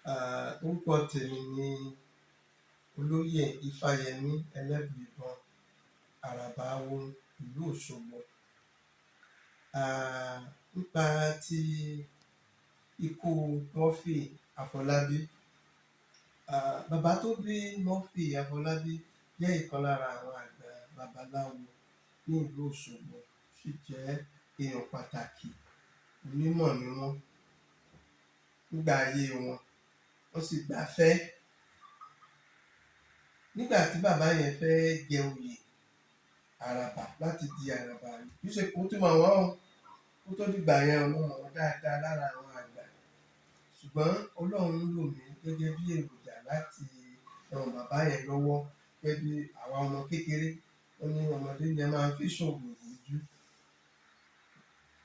Orúkọ tèmi ni Olóyè Ifáyẹmí Ẹlẹ́buìbọn, Àràbà Awo ìlú Òṣogbo. Nípa ti ikú Murphy Àfọlábí. Bàbá tó bí Murphy Àfọlábí jẹ́ ìkan lára àwọn àgbà babaláwo ní ìlú Òṣogbo, sì jẹ́ èèyàn pàtàkì, onímọ̀ ni wọ́n nígbà ayé wọn, wọ́n sì gbafẹ́. Nígbà tí bàbá yẹn fẹ́ jẹ oyè Àràbà láti di Àràbà, kì í ṣe mo ti mọ̀ wọ́n o, kó tó dìgbà yẹn o, mo mọ̀ wọ́n dáadáa lára àwọn àgbà. Ṣùgbọ́n Ọlọ́run lò mí gẹ́gẹ́ bí èròjà láti ran bàbá yẹn lọ́wọ́ gẹ́gẹ́ bí àwa ọmọ kékeré. Wọ́n ní ọmọdé ni a máa ń fi ṣògùn ìbojú.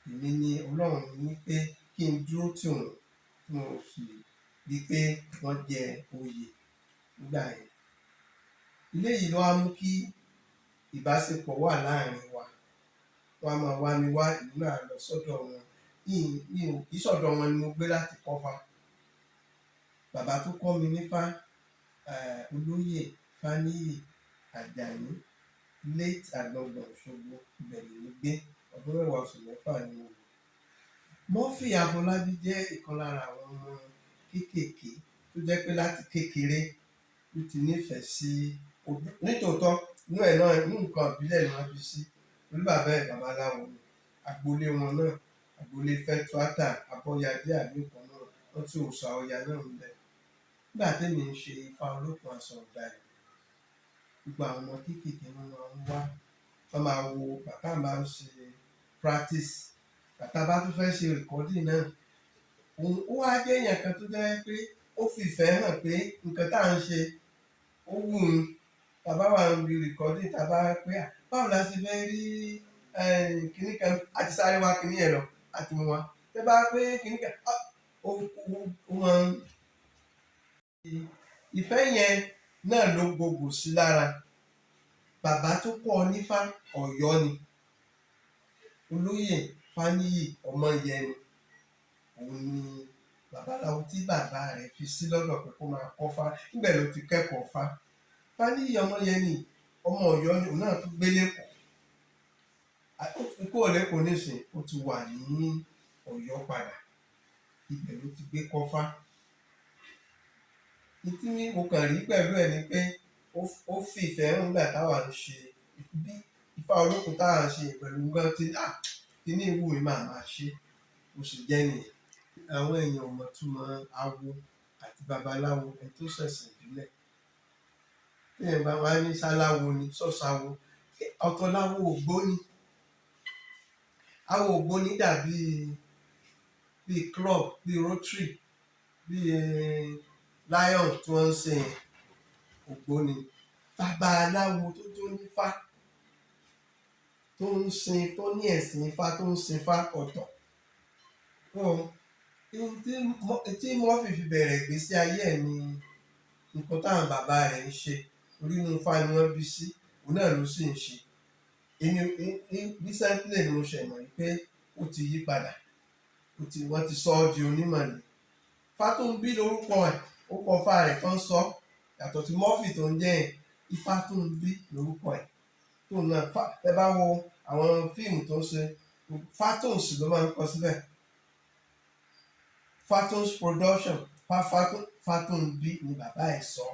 Èmi ni Ọlọ́run ní pé kí n dúró tì wọ́n, tí mo sì rí pé wọ́n jẹ oyè nígbà yẹn. Eléyìí ló wá mú kí ìbáṣepọ̀ wà láàrin wa. Wọ́n á máa wá mi wá, èmi náà á lọ sọ́dọ̀ wọn. Mi ò, kì í ṣọ̀dọ̀ wọn ni mo gbé láti kọ́fá. Bàbá tó kọ́ mi nífá, Olóyè Fáníyì Àjàní, late Àgbọ̀ngbọ̀n Òṣogbo, ibẹ̀ lèmi gbé. Ọdún 10 oṣù 6 ni mo lò. Murphy Àfọlábí jẹ́ ìkan lára àwọn ọmọ kéékèèké tó jẹ́ pé láti kékeré ló ti nífẹ̀ẹ́ sí nítòótọ́, inú ẹ̀ náà, inú nǹkan ìbílẹ̀ ni wọ́n bí sí. Torí bàbá ẹ̀ babaláwo ni. Agboolé wọn náà, agboolé Fẹ́túátà, Abọ́yadé àbí nǹkan náà, wọ́n tí òòṣà Ọya náà ń bẹ. Nígbà témi ń ṣe Ifá Olókun Asọ̀rọ̀dayọ̀, gbogbo àwọn ọmọ kéékèèké wọ́n máa ń wá, wọ́n máa wo ìgbà tá bá ń ṣe practice. Ìgbà tá bá tún fẹ́ ṣe recording náà, òun ó wá jẹ́ èèyàn kan tó jẹ́ pé ó fi ìfẹ́ hàn pé nǹkan tá à ń ṣe ó wù ú. Tá bá wà níbi recording, tá bá pé à, báwo la ṣe fẹ́ rí kíní kan, a ti sáré wá kíní yẹn lọ, a ti mú wá. Tẹ́ bá pé kíní kan, ó máa ń ìfẹ́ yẹn náà ló gbogbo sí lára. Bàbá tó kọ́ ọ nífá, Ọ̀yọ́ ni. Olóyè Fáníyì Ọmọyẹni, òun ni babaláwo tí bàbá rẹ̀ fi sí lọ́dọ̀ pé kó máa kọ́fá. Níbẹ̀ ló ti kẹ́kọ̀ọ́ fá. Fáníyì Ọmọyẹni, ọmọ Ọ̀yọ́ ni, òun náà tún gbé l'Ékòó. Ó ti kúrò l'Ékòó nísìnyí, ó ti wà ní Ọ̀yọ́ padà. Ibẹ̀ ló ti gbé kọ́fá. N tí mo kàn rí pẹ̀lú ẹ̀ ni pé ó fi ìfẹ́ hàn nígbà táwa ń ṣe bí Ifá Olókun táwa ń ṣe pẹ̀lú gan tí kíní wù mí màá máa ṣe. Bó ṣe jẹ́ nìyẹn. Àwọn èèyàn ò mọ̀ túmọ̀ awo àti babaláwo, ẹni tó ṣẹ̀sìn ìbílẹ̀. Téèyàn bá wá ní ṣáláwo ni, ṣọ́ṣawo, ọ̀tọ̀ láwo ògbóni. Awo ògbóni dàbí bí club, bí Rotary, bí Lion tí wọ́n ń ṣe yẹn, ògbóni. Babaláwo tó jónífá, tó ń sin, tó ní ẹ̀sìn Ifá, tó ń sin Ifá, ọ̀tọ̀. Tí Murphy fi bẹ̀rẹ̀ ìgbésí ayé ẹ̀ ni nǹkan táwọn bàbá rẹ̀ ń ṣe. Torí inú Ifá ni wọ́n bí sí, òun náà ló sì ń ṣe. Èmi ní recently ni mo ṣẹ̀ mọ̀ wípé ó ti yí padà. Wọ́n ti sọ ọ́ di onímọ̀le. Fátúnbí lorúkọ ẹ̀, orúkọ Ifá rẹ̀ tó ń sọ, yàtọ̀ sí Murphy tó ń jẹ́ yẹn. Ifátúnbí lorúkọ ẹ̀. Tóun náà, tẹ́ bá wo àwọn fíìmù tó ń ṣe, Fatuns ló máa ń kọ síbẹ̀. Fatuns Production, Fátúnbí ni bàbá ẹ̀ sọ.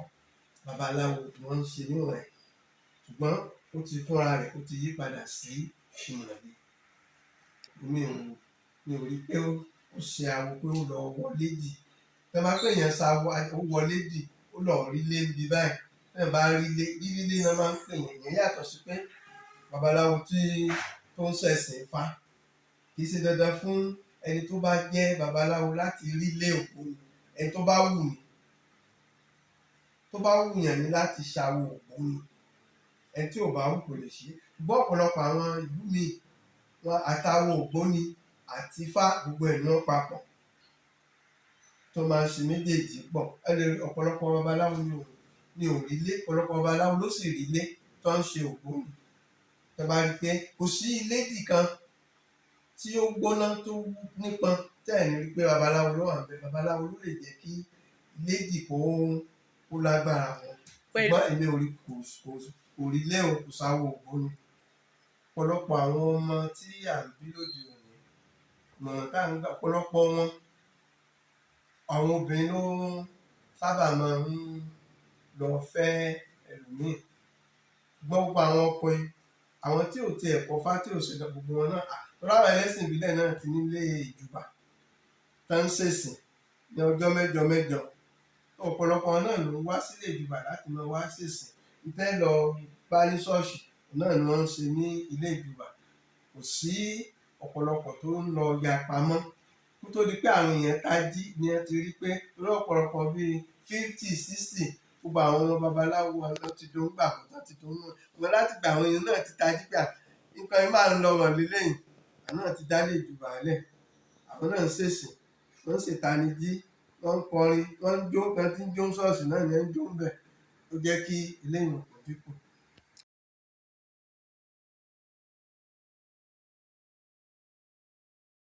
Babaláwo ni wọ́n ń ṣe níwọ̀n ẹ̀. Ṣùgbọ́n ó ti fúnra rẹ̀, ó ti yí padà sí ìmọ̀le. Mi ò rí pé ó ṣe awo pé ó lọ wọlé dì. Tẹ́ bá pé èèyàn ṣawo, ó wọlé dì, ó lọ rí lé níbi báyìí. Téèyàn bá rí lé, rírí lé ná máa ń pè yẹn. Ìyẹn yàtọ̀ sí pé babaláwo tí tó ń ṣẹ̀sìn Ifá. Kì í ṣe dandan fún ẹni tó bá jẹ́ babaláwo láti rí lé ògbóni. Ẹni tó bá wù ní, tó bá wù yàn ní láti ṣawo ògbóni. Ẹni tí ò bá wù kò lè ṣe. Ṣùgbọ́n ọ̀pọ̀lọpọ̀ àwọn ìlú míì, wọn àtàwọn ògbóni àti Ifá gbogbo ẹ̀ ni wọ́n papọ̀. Tó máa ń ṣe méjèèjì pọ̀. Ẹ lè rí ọ̀pọ̀lọpọ̀ babaláwo ni ò rí lé, ọ̀pọ̀lọpọ̀ babaláwo ló sì rí lé tó ń ṣe ògbóni. Tẹ́ bá rí pé kò sí ilédì kan tí ó gbóná tó nípọn, tẹ́ ẹ̀ ní rí pé babaláwo ló wà níbẹ̀. Babaláwo ló lè jẹ́ kí méjì kó lágbára wọn. Pẹ̀lú Ṣùgbọ́n èmi ò rí, kò rí lé o, kò sáwó ògbóni. Ọ̀pọ̀lọpọ̀ àwọn ọmọ tí à ń bí lóde òní, ìmọ̀ràn tá à ń gbà ọ̀pọ̀lọpọ̀ wọn, àwọn obìnrin ló sábà máa ń lọ fẹ́ ẹlòmíì. Ṣùgbọ́n gbogbo àwọn ọkùnrin, àwọn tí ò tiẹ̀ kọ́fá, tí ò ṣe gbogbo wọn náà, torí àwọn ẹlẹ́sìn ìbílẹ̀ náà ti nílé ìjùbà tán ń ṣèsìn ní ọjọ́ mẹ́jọ mẹ́jọ. Ọ̀pọ̀lọpọ̀ wọn náà ló ń wá sílé ìjùbà láti máa wá ṣèsìn. Ntẹ́ lọ bá ní ṣọ́ọ̀ṣì náà ni wọ́n ń ṣe ní ilé ìjùbà. Kò sí ọ̀pọ̀lọpọ̀ tó ń lọ ya pamọ́. Kó tó di pé àwọn èèyàn tají ni wọ́n ti rí pé torí ọ̀pọ̀lọpọ̀ bíi 50, 60, gbogbo àwọn ọmọ babaláwo wọn ti dún gbàgbọ́ tán ti dún mọ́. Ṣùgbọ́n láti gbà àwọn èèyàn náà ti tají pé nǹkan yìí máa ń lọ wọ̀n léléyìí. Àwọn náà ti dálé ìjùbà lẹ̀. Àwọn náà ń ṣèsìn, wọ́n ń ṣètanijí, wọ́n ń kọrin, wọ́n ń jó, bí wọ́n ti ń jó ní ṣọ́ọ̀ṣì náà ni wọ́n ń jó ńbẹ̀. Ó jẹ́ kí eléyìí kó dínkù.